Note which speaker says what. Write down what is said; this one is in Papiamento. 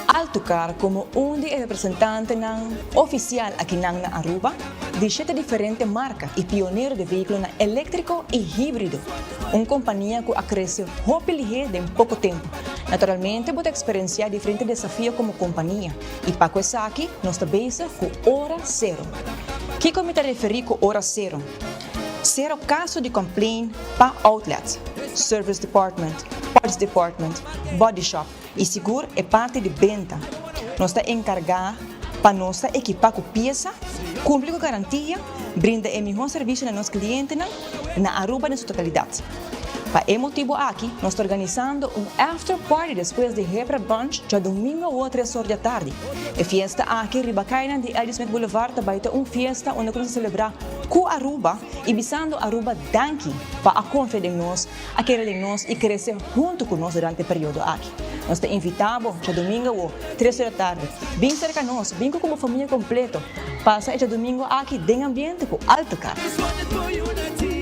Speaker 1: Altocar como un di e representantenan oficial akinan na Aruba di shete diferente marca y pionero di vehiculonan electrico y hibrido. Un compania cu a crece hopi lihe den poco tempo. Naturalmente bo ta experiencia diferente desafio como compania y pa cu esaki nos ta bezig cu Ora Cero. Kico mi ta referi cu Ora Cero? Cero caso di complain pa outlet, service department, parts department, body shop y sigur e parti di benta. Nos ta encarga pa nos ta ekipa cu pieza, cumpli cu garantia, brinda e miho servicio na nos clientenan na Aruba den su totalidad. Pa e motibo aki nos ta organisando un after party despues di Hepra Brunch djadomingo awo 3 or di atardi. E fiesta aki riba cayanan di Eddie Smith Boulevard ta bay ta un fiesta unda cu nos ta celebra cu Aruba y bisando Aruba danki pa a confia den nos, a kere den nos y crece hunto cu nos durante e periodo aki. Nos ta invita bo djadomingo awo 3 or di atardi. Bin cerca nos, bin cu bo famia completo. Pasa e djadomingo aki den ambiente cu Alto Car.